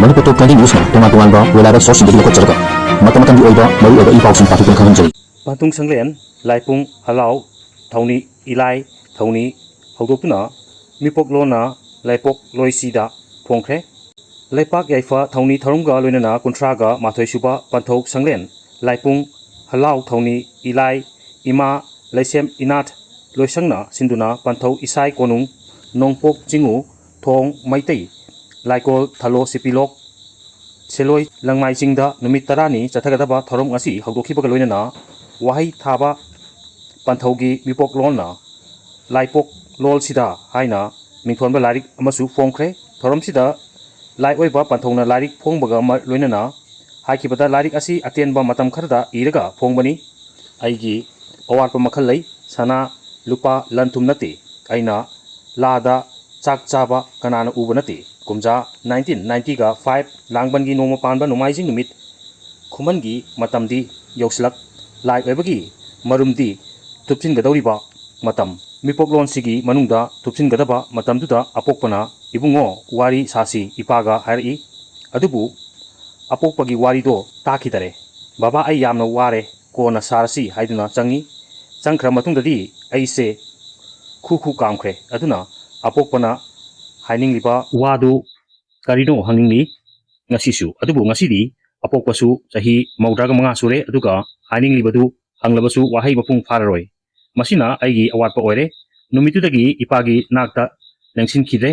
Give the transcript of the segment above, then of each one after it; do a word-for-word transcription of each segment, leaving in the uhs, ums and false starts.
ꯃꯅꯤꯄꯨꯔ ꯇꯣꯞ twenty ꯅ꯭ꯌꯨꯁꯅ ꯇꯣꯉꯥꯟ ꯇꯣꯉꯥꯟꯕ ꯋꯦꯂꯥꯔ ꯁꯣꯔꯁꯁꯤꯡꯗꯒꯤ ꯂꯧꯈꯠꯆꯔꯒ ꯃꯇꯝ ꯃꯇꯝꯒꯤ ꯑꯣꯏꯕ ꯃꯔꯨꯑꯣꯏꯕ ꯏ ꯄꯥꯎꯁꯤꯡ ꯄꯥꯊꯣꯛꯇꯨꯅ ꯈꯪꯍꯟꯖꯔꯤ꯫ ꯄꯥꯟꯊꯨꯡ ꯁꯪꯂꯦꯟ, ꯂꯥꯏꯄꯨꯡ, ꯍꯂꯥꯎ, ꯊꯧꯅꯤ, ꯏꯂꯥꯏ, ꯊꯧꯅꯤ ꯍꯧꯗꯣꯛꯇꯨꯅ ꯃꯤꯄꯣꯛꯂꯣꯟꯅ ꯂꯥꯏꯄꯣꯛ ꯂꯣꯏꯁꯤꯗ ꯐꯣꯡꯈ꯭ꯔꯦ꯫ ꯂꯩꯄꯥꯛ ꯌꯥꯏꯐ ꯊꯧꯅꯤ ꯊꯧꯔꯝꯒ ꯂꯣꯏꯅꯅ ꯀꯨꯟꯊ꯭ꯔꯥꯒ ꯃꯥꯊꯣꯏ ꯁꯨꯕ ꯄꯥꯟꯊꯧ ꯁꯪꯂꯦꯟ, ꯂꯥꯏꯄꯨꯡ, ꯍꯂꯥꯎ ꯊꯧꯅꯤ, ꯏꯂꯥꯏ, ꯏꯃꯥ, ꯂꯩꯁꯦꯝ ꯏꯅꯥꯠ ꯂꯣꯏꯁꯪꯅ ꯁꯤꯟꯗꯨꯅ ꯄꯥꯟꯊꯧ ꯏꯁꯥꯏ ꯀꯣꯅꯨꯡ, ꯅꯣꯡꯄꯣꯛ ꯆꯤꯡꯉꯨ, ꯊꯣꯡ ꯃꯩꯇꯩ, ꯂꯥꯏꯀꯣꯜ ꯊꯂꯣ ꯁꯤꯄꯤꯂꯣꯛ, ꯁꯦꯂꯣꯏ ꯂꯪꯃꯥꯏ ꯆꯤꯡꯗ ꯅꯨꯃꯤꯠ ꯇꯔꯥꯅꯤ ꯆꯠꯊꯒꯗꯕ ꯊꯧꯔꯝ ꯑꯁꯤ ꯍꯧꯗꯣꯛꯈꯤꯕꯒ ꯂꯣꯏꯅꯅ ꯋꯥꯍꯩ ꯊꯥꯕ ꯄꯥꯟꯊꯧꯒꯤ ꯃꯤꯄꯣꯛ ꯂꯣꯟꯅ ꯂꯥꯏꯄꯣꯛ ꯂꯣꯜꯁꯤꯗ ꯍꯥꯏꯅ ꯃꯤꯡꯊꯣꯟꯕ ꯂꯥꯏꯔꯤꯛ ꯑꯃꯁꯨ ꯐꯣꯡꯈ꯭ꯔꯦ꯫ ꯊꯧꯔꯝꯁꯤꯗ ꯂꯥꯏ ꯑꯣꯏꯕ ꯄꯥꯟꯊꯧꯅ ꯂꯥꯏꯔꯤꯛ ꯐꯣꯡꯕꯒ ꯃ-, ꯂꯣꯏꯅꯅ ꯍꯥꯏꯈꯤꯕꯗ ꯂꯥꯏꯔꯤꯛ ꯑꯁꯤ ꯑꯇꯦꯟꯕ ꯃꯇꯝ ꯈꯔꯗ ꯏꯔꯒ ꯐꯣꯡꯕꯅꯤ꯫ ꯑꯩꯒꯤ ꯑꯋꯥꯠꯄ ꯃꯈꯜ ꯂꯩ꯫ ꯁꯅꯥ, ꯂꯨꯄꯥ, ꯂꯟ ꯊꯨꯝ ꯅꯠꯇꯦ꯫ ꯑꯩꯅ ꯂꯥꯗ ꯆꯥꯛ ꯆꯥꯕ ꯀꯅꯥꯅ ꯎꯕ ꯅꯠꯇꯦ꯫ ꯀꯨꯝꯖꯥ ꯅꯥꯏꯟꯇꯤꯟ ꯅꯥꯏꯟꯇꯤꯒ ꯐꯥꯏꯚ ꯂꯥꯡꯕꯟꯒꯤ ꯅꯣꯡꯃ ꯄꯥꯟꯕ ꯅꯣꯡꯃꯥꯏꯖꯤꯡ ꯅꯨꯃꯤꯠ ꯈꯨꯃꯟꯒꯤ ꯃꯇꯝꯗꯤ ꯌꯧꯁꯤꯜꯂꯛ꯫ ꯂꯥꯏ ꯑꯣꯏꯕꯒꯤ ꯃꯔꯨꯝꯗꯤ ꯊꯨꯞꯆꯤꯟꯒꯗꯧꯔꯤꯕ ꯃꯇꯝ꯫ ꯃꯤꯄꯣꯛꯂꯣꯟꯁꯤꯒꯤ ꯃꯅꯨꯡꯗ ꯊꯨꯞꯆꯤꯟꯒꯗꯕ ꯃꯇꯝꯗꯨꯗ ꯑꯄꯣꯛꯄꯅ, "ꯏꯕꯨꯡꯉꯣ, ꯋꯥꯔꯤ ꯁꯥꯁꯤ" ꯏꯄꯥꯒ ꯍꯥꯏꯔꯛꯏ꯫ ꯑꯗꯨꯕꯨ ꯑꯄꯣꯛꯄꯒꯤ ꯋꯥꯔꯤꯗꯣ ꯇꯥꯈꯤꯗꯔꯦ꯫ "ꯕꯕꯥ, ꯑꯩ ꯌꯥꯝꯅ ꯋꯥꯔꯦ, ꯀꯣꯟꯅ ꯁꯥꯔꯁꯤ" ꯍꯥꯏꯗꯨꯅ ꯆꯪꯉꯤ꯫ ꯆꯪꯈ꯭ꯔ ꯃꯇꯨꯡꯗꯗꯤ ꯑꯩꯁꯦ ꯈꯨ ꯈꯨ ꯀꯥꯝꯈ꯭ꯔꯦ꯫ ꯑꯗꯨꯅ ꯑꯄꯣꯛꯄꯅ ꯍꯥꯏꯅꯤꯡꯂꯤꯕ ꯋꯥꯗꯨ ꯀꯔꯤꯅꯣ ꯍꯪꯅꯤꯡꯂꯤ ꯉꯁꯤꯁꯨ꯫ ꯑꯗꯨꯕꯨ ꯉꯁꯤꯗꯤ ꯑꯄꯣꯛꯄꯁꯨ ꯆꯍꯤ ꯃꯧꯗ꯭ꯔꯥꯒ ꯃꯉꯥ ꯁꯨꯔꯦ, ꯑꯗꯨꯒ ꯍꯥꯏꯅꯤꯡꯂꯤꯕꯗꯨ ꯍꯪꯂꯕꯁꯨ ꯋꯥꯍꯩ ꯃꯄꯨꯡ ꯐꯥꯔꯔꯣꯏ꯫ ꯃꯁꯤꯅ ꯑꯩꯒꯤ ꯑꯋꯥꯠꯄ ꯑꯣꯏꯔꯦ꯫ ꯅꯨꯃꯤꯠꯇꯨꯗꯒꯤ ꯏꯄꯥꯒꯤ ꯅꯥꯛꯇ ꯂꯦꯡꯁꯤꯟꯈꯤꯗ꯭ꯔꯦ꯫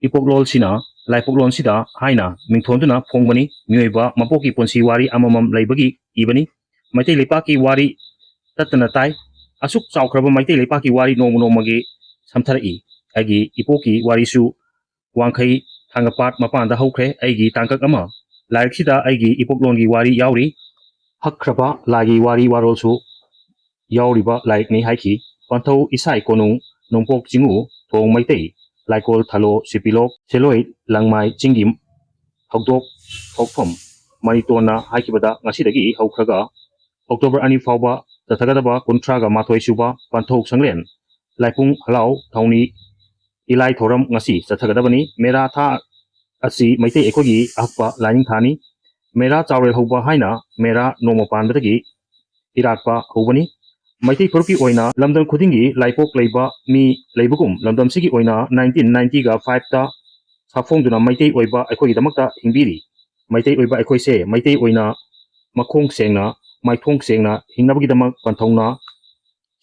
ꯏꯄꯣꯛꯂꯣꯟꯁꯤꯅ ꯂꯥꯏꯄꯣꯛꯂꯣꯟꯁꯤꯗ ꯍꯥꯏꯅ ꯃꯤꯡꯊꯣꯟꯗꯨꯅ ꯐꯣꯡꯕꯅꯤ꯫ ꯃꯤꯑꯣꯏꯕ ꯃꯄꯣꯛꯀꯤ ꯄꯨꯟꯁꯤ ꯋꯥꯔꯤ ꯑꯃꯃꯝ ꯂꯩꯕꯒꯤ ꯏꯕꯅꯤ꯫ ꯃꯩꯇꯩ ꯂꯩꯄꯥꯛꯀꯤ ꯋꯥꯔꯤ ꯇꯠꯇꯅ ꯇꯥꯏ꯫ ꯑꯁꯨꯛ ꯆꯥꯎꯈ꯭ꯔꯕ ꯃꯩꯇꯩ ꯂꯩꯄꯥꯛꯀꯤ ꯋꯥꯔꯤ ꯅꯣꯡꯃ ꯅꯣꯡꯃꯒꯤ ꯁꯝꯊꯔꯛꯏ꯫ ꯑꯩꯒꯤ ꯏꯄꯣꯛꯀꯤ ꯋꯥꯔꯤꯁꯨ ꯋꯥꯡꯈꯩ ꯊꯥꯡꯒꯄꯥꯠ ꯃꯄꯥꯟꯗ ꯍꯧꯈ꯭ꯔꯦ꯫ ꯑꯩꯒꯤ ꯇꯥꯡꯀꯛ ꯑꯃ ꯂꯥꯏꯔꯤꯛꯁꯤꯗ ꯑꯩꯒꯤ ꯏꯄꯣꯛꯂꯣꯟꯒꯤ ꯋꯥꯔꯤ ꯌꯥꯎꯔꯤ꯫ ꯍꯛꯈ꯭ꯔꯕ ꯂꯥꯏꯒꯤ ꯋꯥꯔꯤ ꯋꯥꯔꯣꯜꯁꯨ ꯌꯥꯎꯔꯤꯕ ꯂꯥꯏꯔꯤꯛꯅꯤ ꯍꯥꯏꯈꯤ꯫ ꯄꯟꯊꯧ ꯏꯁꯥꯏ ꯀꯣꯅꯨꯡ, ꯅꯣꯡꯄꯣꯛ ꯆꯤꯡꯉꯨ, ꯊꯣꯡ ꯃꯩꯇꯩ, ꯂꯥꯏꯀꯣꯜ ꯊꯂꯣ ꯁꯤꯄꯤꯂꯣꯛ, ꯁꯦꯂꯣꯏ ꯂꯪꯃꯥꯏ ꯆꯤꯡꯒꯤ ꯍꯧꯗꯣꯛ ꯍꯧꯐꯝ꯫ ꯃꯅꯤꯇꯣꯟꯅ ꯍꯥꯏꯈꯤꯕꯗ ꯉꯁꯤꯗꯒꯤ ꯍꯧꯈ꯭ꯔꯒ ꯑꯣꯛꯇꯣꯕꯔ ꯑꯅꯤ ꯐꯥꯎꯕ ꯆꯠꯊꯒꯗꯕ ꯀꯨꯟꯊ꯭ꯔꯥꯒ ꯃꯥꯊꯣꯏ ꯁꯨꯕ ꯄꯟꯊꯧ ꯁꯪꯂꯦꯟ ꯂꯥꯏꯄꯨꯡ ꯍꯂꯥꯎ ꯊꯧꯅꯤ ꯏꯂꯥꯏ ꯊꯧꯔꯝ ꯉꯁꯤ ꯆꯠꯊꯒꯗꯕꯅꯤ꯫ ꯃꯦꯔꯥ ꯊꯥ ꯑꯁꯤ ꯃꯩꯇꯩ ꯑꯩꯈꯣꯏꯒꯤ ꯑꯍꯛꯄ ꯂꯥꯏꯅꯤꯡꯊꯥꯅꯤ꯫ ꯃꯦꯔꯥ ꯆꯥꯎꯔꯦꯜ ꯍꯧꯕ ꯍꯥꯏꯅ ꯃꯦꯔꯥ ꯅꯣꯡꯃ ꯄꯥꯟꯕꯗꯒꯤ ꯏꯔꯥꯠꯄ ꯍꯧꯕꯅꯤ꯫ ꯃꯩꯇꯩ ꯐꯨꯔꯨꯞꯀꯤ ꯑꯣꯏꯅ ꯂꯝꯗꯝ ꯈꯨꯗꯤꯡꯒꯤ ꯂꯥꯏꯄꯣꯛ ꯂꯩꯕ ꯃꯤ ꯂꯩꯕꯒꯨꯝ, ꯂꯝꯗꯝꯁꯤꯒꯤ ꯑꯣꯏꯅ nineteen ninety-five ꯇ ꯁꯥꯐꯣꯡꯗꯨꯅ ꯃꯩꯇꯩ ꯑꯣꯏꯕ ꯑꯩꯈꯣꯏꯒꯤꯗꯃꯛꯇ ꯍꯤꯡꯕꯤꯔꯤ꯫ ꯃꯩꯇꯩ ꯑꯣꯏꯕ ꯑꯩꯈꯣꯏꯁꯦ ꯃꯩꯇꯩ ꯑꯣꯏꯅ ꯃꯈꯣꯡ ꯁꯦꯡꯅ, ꯃꯥꯏꯊꯣꯡ ꯁꯦꯡꯅ ꯍꯤꯡꯅꯕꯒꯤꯗꯃꯛ ꯄꯟꯊꯧꯅ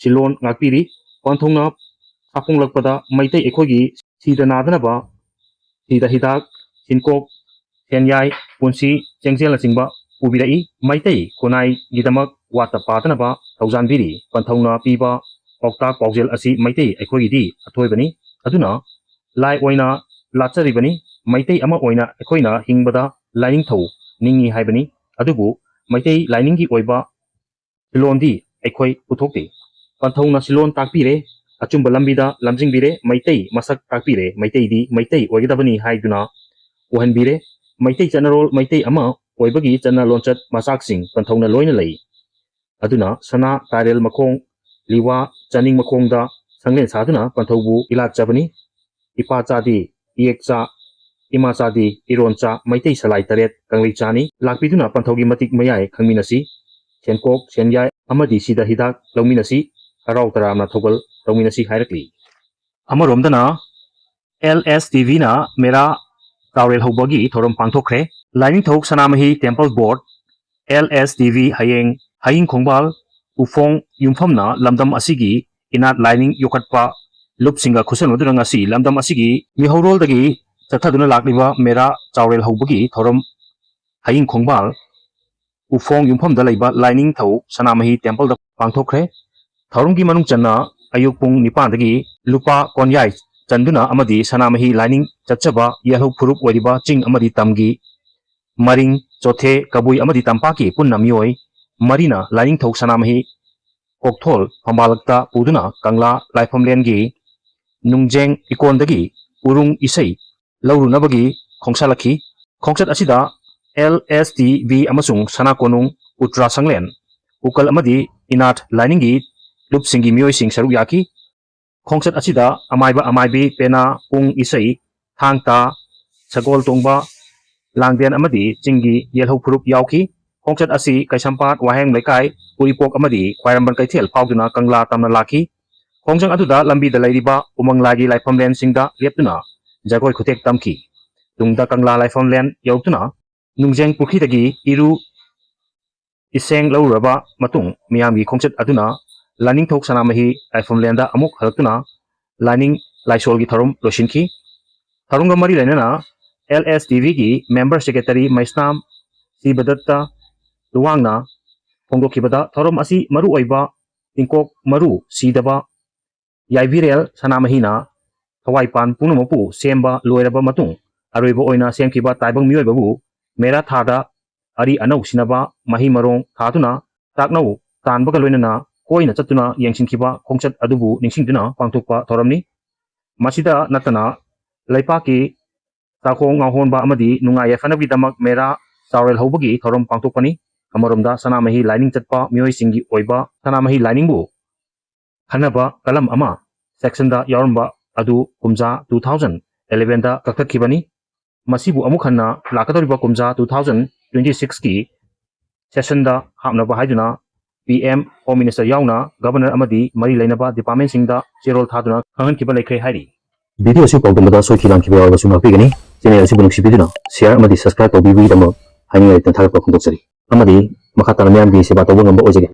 ꯁꯤꯂꯣꯟ ꯉꯥꯛꯄꯤꯔꯤ꯫ ꯄꯟꯊꯧꯅ ꯁꯥꯐꯣꯡꯂꯛꯄꯗ ꯃꯩꯇꯩ ꯑꯩꯈꯣꯏꯒꯤ ꯁꯤꯗ ꯅꯥꯗꯅꯕ, ꯁꯤꯗ ꯍꯤꯗꯥꯛ, ꯁꯤꯟꯀꯣꯛ, ꯁꯦꯟꯌꯥꯏ, ꯄꯨꯟꯁꯤ, ꯆꯦꯡꯖꯦꯜꯅꯆꯤꯡꯕ ꯄꯨꯕꯤꯔꯛꯏ꯫ ꯃꯩꯇꯩ ꯈꯨꯟꯅꯥꯏꯒꯤꯗꯃꯛ ꯋꯥꯠꯇ ꯄꯥꯗꯅꯕ ꯊꯧꯖꯥꯟꯕꯤꯔꯤ꯫ ꯄꯟꯊꯧꯅ ꯄꯤꯕ ꯄꯥꯎꯇꯥꯛ ꯄꯥꯎꯖꯦꯜ ꯑꯁꯤ ꯃꯩꯇꯩ ꯑꯩꯈꯣꯏꯒꯤꯗꯤ ꯑꯊꯣꯏꯕꯅꯤ꯫ ꯑꯗꯨꯅ ꯂꯥꯏ ꯑꯣꯏꯅ ꯂꯥꯠꯆꯔꯤꯕꯅꯤ꯫ ꯃꯩꯇꯩ ꯑꯃ ꯑꯣꯏꯅ ꯑꯩꯈꯣꯏꯅ ꯍꯤꯡꯕꯗ ꯂꯥꯏꯅꯤꯡꯊꯧ ꯅꯤꯡꯏ ꯍꯥꯏꯕꯅꯤ꯫ ꯑꯗꯨꯕꯨ ꯃꯩꯇꯩ ꯂꯥꯏꯅꯤꯡꯒꯤ ꯑꯣꯏꯕ ꯁꯤꯂꯣꯟꯗꯤ ꯑꯩꯈꯣꯏ ꯄꯨꯊꯣꯛꯇꯦ꯫ ꯄꯟꯊꯧꯅ ꯁꯤꯂꯣꯟ ꯇꯥꯛꯄꯤꯔꯦ, ꯑꯆꯨꯝꯕ ꯂꯝꯕꯤꯗ ꯂꯝꯖꯤꯡꯕꯤꯔꯦ, ꯃꯩꯇꯩ ꯃꯁꯛ ꯇꯥꯛꯄꯤꯔꯦ, ꯃꯩꯇꯩꯗꯤ ꯃꯩꯇꯩ ꯑꯣꯏꯒꯗꯕꯅꯤ ꯍꯥꯏꯗꯨꯅ ꯑꯣꯏꯍꯟꯕꯤꯔꯦ꯫ ꯃꯩꯇꯩ ꯆꯠꯅꯔꯣꯜ, ꯃꯩꯇꯩ ꯑꯃ ꯑꯣꯏꯕꯒꯤ ꯆꯠꯅ ꯂꯣꯟꯆꯠ ꯃꯆꯥꯛꯁꯤꯡ ꯄꯟꯊꯧꯅ ꯂꯣꯏꯅ ꯂꯩ꯫ ꯑꯗꯨꯅ ꯁꯅꯥ, ꯇꯥꯏꯔꯦꯜ ꯃꯈꯣꯡ, ꯂꯤꯋꯥ, ꯆꯥꯅꯤꯡ ꯃꯈꯣꯡꯗ ꯁꯪꯂꯦꯟ ꯁꯥꯗꯨꯅ ꯄꯟꯊꯧꯕꯨ ꯏꯂꯥꯠꯆꯕꯅꯤ꯫ ꯏꯄꯥ ꯆꯥꯗꯤ ꯏꯌꯦꯛ ꯆꯥ, ꯏꯃꯥ ꯆꯥꯗꯤ ꯏꯔꯣꯟ ꯆꯥ, ꯃꯩꯇꯩ ꯁꯂꯥꯏ ꯇꯔꯦꯠ ꯀꯪꯂꯩ ꯆꯥꯅꯤ꯫ ꯂꯥꯛꯄꯤꯗꯨꯅ ꯄꯟꯊꯧꯒꯤ ꯃꯇꯤꯛ ꯃꯌꯥꯏ ꯈꯪꯃꯤꯟꯅꯁꯤ꯫ ꯁꯦꯟꯀꯣꯛ, ꯁꯦꯟꯌꯥꯏ ꯑꯃꯗꯤ ꯁꯤꯗ ꯍꯤꯗꯥꯛ ꯂꯧꯃꯤꯟꯅꯁꯤ꯫ ꯍꯔꯥꯎ ꯇꯔꯥꯝꯅ ꯊꯧꯒꯜ ꯇꯧꯃꯤꯟꯅꯁꯤ ꯍꯥꯏꯔꯛꯂꯤ꯫ ꯑꯃꯔꯣꯝꯗꯅ, ꯑꯦꯜ ꯑꯦꯁ ꯇꯤ ꯚꯤꯅ ꯃꯦꯔꯥ ꯆꯥꯎꯔꯦꯜ ꯍꯧꯕꯒꯤ ꯊꯧꯔꯝ ꯄꯥꯡꯊꯣꯛꯈ꯭ꯔꯦ꯫ ꯂꯥꯏꯅꯤꯡꯊꯧ ꯁꯅꯥꯃꯍꯤ ꯇꯦꯝꯄꯜ ꯕꯣꯔꯗ, ꯑꯦꯜ ꯑꯦꯁ ꯇꯤ ꯚꯤ, ꯍꯌꯦꯡ ꯍꯌꯤꯡ ꯈꯣꯡꯕꯥꯜ ꯎꯐꯣꯡ ꯌꯨꯝꯐꯝꯅ ꯂꯝꯗꯝ ꯑꯁꯤꯒꯤ ꯏꯅꯥꯠ ꯂꯥꯏꯅꯤꯡ ꯌꯣꯛꯈꯠꯄ ꯂꯨꯞꯁꯤꯡꯒ ꯈꯨꯠꯁꯝꯅꯗꯨꯅ ꯉꯁꯤ ꯂꯝꯗꯝ ꯑꯁꯤꯒꯤ ꯃꯤꯍꯧꯔꯣꯜꯗꯒꯤ ꯆꯠꯊꯗꯨꯅ ꯂꯥꯛꯂꯤꯕ ꯃꯦꯔꯥ ꯆꯥꯎꯔꯦꯜ ꯍꯧꯕꯒꯤ ꯊꯧꯔꯝ ꯍꯌꯤꯡ ꯈꯣꯡꯕꯥꯜ ꯎꯐꯣꯡ ꯌꯨꯝꯐꯝꯗ ꯂꯩꯕ ꯂꯥꯏꯅꯤꯡꯊꯧ ꯁꯅꯥꯃꯍꯤ ꯇꯦꯝꯄꯜꯗ ꯄꯥꯡꯊꯣꯛꯈ꯭ꯔꯦ꯫ ꯊꯧꯔꯝꯒꯤ ꯃꯅꯨꯡ ꯆꯟꯅ ꯑꯌꯨꯛ ꯄꯨꯡ ꯅꯤꯄꯥꯟꯗꯒꯤ ꯂꯨꯄꯥ ꯀꯣꯟꯌꯥꯏ ꯆꯟꯗꯨꯅ ꯑꯃꯗꯤ ꯁꯅꯥꯃꯍꯤ ꯂꯥꯏꯅꯤꯡ ꯆꯠꯆꯕ ꯌꯦꯜꯍꯧ ꯐꯨꯔꯨꯞ ꯑꯣꯏꯔꯤꯕ ꯆꯤꯡ ꯑꯃꯗꯤ ꯇꯝꯒꯤ ꯃꯔꯤꯡ, ꯆꯣꯊꯦ, ꯀꯕꯨꯏ ꯑꯃꯗꯤ ꯇꯝꯄꯥꯛꯀꯤ ꯄꯨꯟꯅ ꯃꯤꯑꯣꯏ ꯃꯔꯤꯅ ꯂꯥꯏꯅꯤꯡꯊꯧ ꯁꯅꯥꯃꯍꯤ ꯀꯣꯛꯊꯣꯜ ꯐꯝꯕꯥꯜꯂꯛꯇ ꯄꯨꯗꯨꯅ ꯀꯪꯂꯥ ꯂꯥꯏꯐꯝꯂꯦꯟꯒꯤ ꯅꯨꯡꯖꯦꯡ ꯏꯀꯣꯟꯗꯒꯤ ꯎꯔꯨꯡ ꯏꯁꯩ ꯂꯧꯔꯨꯅꯕꯒꯤ ꯈꯣꯡꯁꯥꯜꯂꯛꯈꯤ꯫ ꯈꯣꯡꯆꯠ ꯑꯁꯤꯗ ꯑꯦꯜ ꯑꯦꯁ ꯇꯤ ꯚꯤ ꯑꯃꯁꯨꯡ ꯁꯅꯥ ꯀꯣꯅꯨꯡ ꯎꯇ꯭ꯔꯥ ꯁꯪꯂꯦꯟ, ꯎꯀꯜ ꯑꯃꯗꯤ ꯏꯅꯥꯠ ꯂꯥꯏꯅꯤꯡꯒꯤ ꯂꯨꯞꯁꯤꯡꯒꯤ ꯃꯤꯑꯣꯏꯁꯤꯡ ꯁꯔꯨꯛ ꯌꯥꯈꯤ꯫ ꯈꯣꯡꯆꯠ ꯑꯁꯤꯗ ꯑꯃꯥꯏꯕ ꯑꯃꯥꯏꯕꯤ, ꯄꯦꯅꯥ, ꯄꯨꯡ ꯏꯁꯩ, ꯊꯥꯡ ꯇꯥ, ꯁꯒꯣꯜ ꯇꯣꯡꯕ, ꯂꯥꯡꯗꯦꯟ ꯑꯃꯗꯤ ꯆꯤꯡꯒꯤ ꯌꯦꯜꯍꯧ ꯐꯨꯔꯨꯞ ꯌꯥꯎꯈꯤ꯫ ꯈꯣꯡꯆꯠ ꯑꯁꯤ ꯀꯩꯁꯥꯝꯄꯥꯠ, ꯋꯥꯍꯦꯡ ꯂꯩꯀꯥꯏ, ꯎꯔꯤꯄꯣꯛ ꯑꯃꯗꯤ ꯈ꯭ꯋꯥꯏꯔꯝꯕꯟ ꯀꯩꯊꯦꯜ ꯐꯥꯎꯗꯨꯅ ꯀꯪꯂꯥ ꯇꯝꯅ ꯂꯥꯛꯈꯤ꯫ ꯈꯣꯡꯖꯪ ꯑꯗꯨꯗ ꯂꯝꯕꯤꯗ ꯂꯩꯔꯤꯕ ꯎꯃꯪ ꯂꯥꯏꯒꯤ ꯂꯥꯏꯐꯝꯂꯦꯟꯁꯤꯡꯗ ꯂꯦꯞꯇꯨꯅ ꯖꯒꯣꯏ ꯈꯨꯊꯦꯛ ꯇꯝꯈꯤ꯫ ꯇꯨꯡꯗ ꯀꯪꯂꯥ ꯂꯥꯏꯐꯝꯂꯦꯟ ꯌꯧꯗꯨꯅ ꯅꯨꯡꯖꯦꯡ ꯄꯨꯈ꯭ꯔꯤꯗꯒꯤ ꯏꯔꯨ ꯏꯁꯦꯡ ꯂꯧꯔꯨꯔꯕ ꯃꯇꯨꯡ ꯃꯤꯌꯥꯝꯒꯤ ꯈꯣꯡꯆꯠ ꯑꯗꯨꯅ ꯂꯥꯏꯅꯤꯡꯊꯧ ꯁꯅꯥꯃꯍꯤ ꯂꯥꯏꯐꯝꯂꯦꯟꯗ ꯑꯃꯨꯛ ꯍꯜꯂꯛꯇꯨꯅ ꯂꯥꯏꯅꯤꯡ ꯂꯥꯏꯁꯣꯜꯒꯤ ꯊꯧꯔꯝ ꯂꯣꯏꯁꯤꯟꯈꯤ꯫ ꯊꯧꯔꯝꯒ ꯃꯔꯤ ꯂꯩꯅꯅ ꯑꯦꯜ ꯑꯦꯁ ꯇꯤ ꯚꯤꯒꯤ ꯃꯦꯝꯕꯔ ꯁꯦꯀ꯭ꯔꯦꯇꯔꯤ ꯃꯩꯁꯅꯥꯝ ꯁꯤꯕꯗꯠꯇ ꯂꯨꯋꯥꯡꯅ ꯐꯣꯡꯗꯣꯛꯈꯤꯕꯗ, ꯊꯧꯔꯝ ꯑꯁꯤ ꯃꯔꯨꯑꯣꯏꯕ ꯇꯤꯡꯀꯣꯛ ꯃꯔꯨ ꯁꯤꯗꯕ ꯌꯥꯏꯕꯤꯔꯦꯜ ꯁꯅꯥꯃꯍꯤꯅ ꯊꯋꯥꯏ ꯄꯥꯟ ꯄꯨꯝꯅꯃꯛꯄꯨ ꯁꯦꯝꯕ ꯂꯣꯏꯔꯕ ꯃꯇꯨꯡ, ꯑꯔꯣꯏꯕ ꯑꯣꯏꯅ ꯁꯦꯝꯈꯤꯕ ꯇꯥꯏꯕꯪ ꯃꯤꯑꯣꯏꯕꯕꯨ ꯃꯦꯔꯥ ꯊꯥꯗ ꯑꯔꯤ ꯑꯅꯧ ꯁꯤꯟꯅꯕ, ꯃꯍꯩ ꯃꯔꯣꯡ ꯊꯥꯗꯨꯅ ꯇꯥꯛꯅꯧ ꯇꯥꯟꯕꯒ ꯂꯣꯏꯅꯅ ꯀꯣꯏꯅ ꯆꯠꯇꯨꯅ ꯌꯦꯡꯁꯤꯟꯈꯤꯕ ꯈꯣꯡꯆꯠ ꯑꯗꯨꯕꯨ ꯅꯤꯡꯁꯤꯡꯗꯨꯅ ꯄꯥꯡꯊꯣꯛꯄ ꯊꯧꯔꯝꯅꯤ꯫ ꯃꯁꯤꯗ ꯅꯠꯇꯅ ꯂꯩꯄꯥꯛꯀꯤ ꯆꯥꯛꯈꯣꯡ ꯉꯥꯎꯍꯣꯟꯕ ꯑꯃꯗꯤ ꯅꯨꯡꯉꯥꯏ ꯌꯥꯏꯐꯅꯕꯒꯤꯗꯃꯛ ꯃꯦꯔꯥ ꯆꯥꯎꯔꯦꯜ ꯍꯧꯕꯒꯤ ꯊꯧꯔꯝ ꯄꯥꯡꯊꯣꯛꯄꯅꯤ꯫ ꯑꯃꯔꯣꯝꯗ ꯁꯅꯥꯃꯍꯤ ꯂꯥꯏꯅꯤꯡ ꯆꯠꯄ ꯃꯤꯑꯣꯏꯁꯤꯡꯒꯤ ꯑꯣꯏꯕ ꯁꯅꯥꯃꯍꯤ ꯂꯥꯏꯅꯤꯡꯕꯨ ꯈꯟꯅꯕ ꯀꯂꯝ ꯑꯃ ꯁꯦꯁꯟꯗ ꯌꯥꯎꯔꯝꯕ ꯑꯗꯨ ꯀꯨꯝꯖꯥ ꯇꯨ ꯊꯥꯎꯖꯟ ꯑꯦꯂꯦꯚꯦꯟꯗ ꯀꯛꯊꯠꯈꯤꯕꯅꯤ꯫ ꯃꯁꯤꯕꯨ ꯑꯃꯨꯛ ꯍꯟꯅ ꯂꯥꯛꯀꯗꯧꯔꯤꯕ ꯀꯨꯝꯖꯥ ꯇꯨ ꯊꯥꯎꯖꯟ ꯇ꯭ꯋꯦꯟꯇꯤ ꯁꯤꯛꯁꯀꯤ ꯁꯦꯁꯟꯗ ꯍꯥꯞꯅꯕ ꯍꯥꯏꯗꯨꯅ ꯄꯤ ꯑꯦꯝ, ꯍꯣꯝ ꯃꯤꯅꯤꯁꯇꯔ ꯌꯥꯎꯅ ꯒꯚꯔꯅꯔ ꯑꯃꯗꯤ ꯃꯔꯤ ꯂꯩꯅꯕ ꯗꯤꯄꯥꯔꯠꯃꯦꯟꯁꯤꯡꯗ ꯆꯦꯔꯣꯜ ꯊꯥꯗꯨꯅ ꯈꯪꯍꯟꯈꯤꯕ ꯂꯩꯈ꯭ꯔꯦ ꯍꯥꯏꯔꯤ꯫ ꯚꯤꯗꯤꯑꯣ ꯑꯁꯤ ꯄꯥꯎꯗꯝꯕꯗ ꯁꯣꯏꯈꯤ ꯂꯥꯟꯈꯤꯕ ꯌꯥꯎꯔꯕꯁꯨ ꯉꯥꯛꯄꯤꯒꯅꯤ꯫ ꯆꯦꯅꯦꯜ ꯑꯁꯤꯕꯨ ꯅꯨꯡꯁꯤꯕꯤꯗꯨꯅ ꯁꯤꯌꯥꯔ ꯑꯃꯗꯤ ꯁꯕꯁꯀ꯭ꯔꯥꯏꯕ ꯇꯧꯕꯤꯕꯒꯤꯗꯃꯛ ꯍꯥꯏꯅꯤꯡꯉꯥꯏ ꯂꯩꯇꯅ ꯊꯥꯒꯠꯄ ꯐꯣꯡꯗꯣꯛꯆꯔꯤ꯫ ꯑꯃꯗꯤ ꯃꯈꯥ ꯇꯥꯅ ꯃꯤꯌꯥꯝꯒꯤ ꯁꯦꯕꯥ ꯇꯧꯕ ꯉꯝꯕ ꯑꯣꯏꯖꯒꯦ꯫